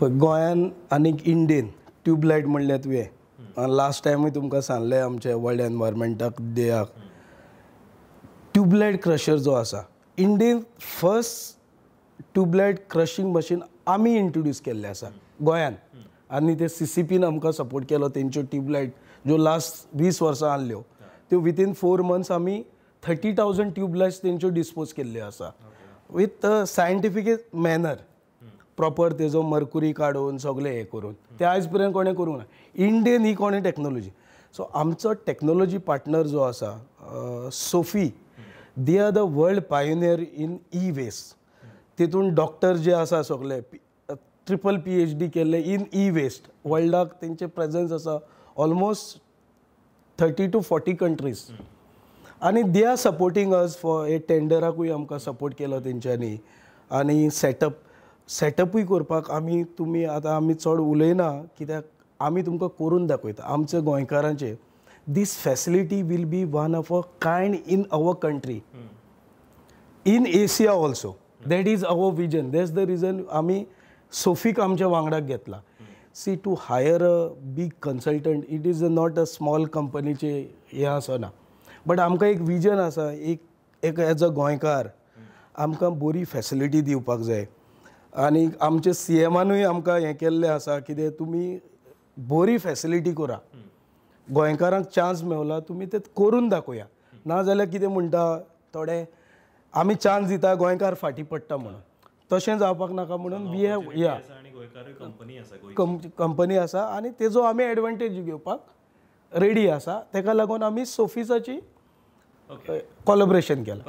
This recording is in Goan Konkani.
पळय, गोंयान आनीक इंडियन ट्यूबलायट म्हणल्यार तुवें लास्ट टायमूय तुमकां सांगलें, आमचे वर्ल्ड एनवायरमेंटाक डेयाक ट्यूबलायट क्रशर जो आसा, Indian first tubelight crushing machine आमी इंट्रोड्यूस केल्लें आसा गोंयान. आनी ते सीसीपीन आमकां सपोर्ट केलो. तेंच्यो ट्यूबलायट ज्यो लास्ट 20 वर्सां आहल्यो त्यो विथीन 4 मंथ्स आमी 30,000 ट्यूबलायट्स तेंच्यो डिस्पोज केल्ल्यो आसा विथ सायंटिफीक मॅनर, प्रॉपर तेजो मर्कुरी काडून सगळें हें करून. ते आयज पर्यंत कोणें करूंक ना इंडियन ही कोणें टॅक्नोलॉजी. सो आमचो टॅक्नोलॉजी पार्टनर जो आसा Sofi, they are the world pioneer in e waste. तितून डॉक्टर जे आसा सगळे ट्रिपल पीएचडी केल्ले इन ई वेस्ट. वर्ल्डाक तेंचे प्रेजन्स आसा almost 30 to 40 countries आनी they are supporting us for हे टेंडराकूय आमकां सपोर्ट केलो तेंच्यांनी. आनी सेटअपूय करपाक आमी तुमी आतां आमी चड उलयना, कित्याक आमी तुमकां करून दाखयता. आमचे गोंयकारांचे this facility will be one of a kind in our country, in Asia also. That is our vision. That's the reason आमी सोफीक आमच्या वांगडाक घेतला. See, to hire a big consultant, it is not a small कंपनीचे हें आसना, बट आमकां एक विजन आसा, एक एक एज अ गोंयकार आमकां बरी फॅसिलिटी दिवपाक जाय. आनी आमचे सीएमानूय आमकां हें केल्लें आसा, कितें तुमी बरी फॅसिलिटी करा, गोंयकारांक चान्स मेवला, तुमी ते करून दाखोवया. नाजाल्यार कितें म्हणटा थोडे, आमी चान्स दिता, गोंयकार फाटीं पडटा म्हणून. तशें जावपाक नाका म्हणून we have या आनी गोंयकारूय कंपनी आसा गोंयची. कंपनी आसा आनी तेजो आमी एडवांटेज घेवपाक रेडी आसा. तेका लागून आमी सोफिसाची ओके कोलॅबरेशन केलां.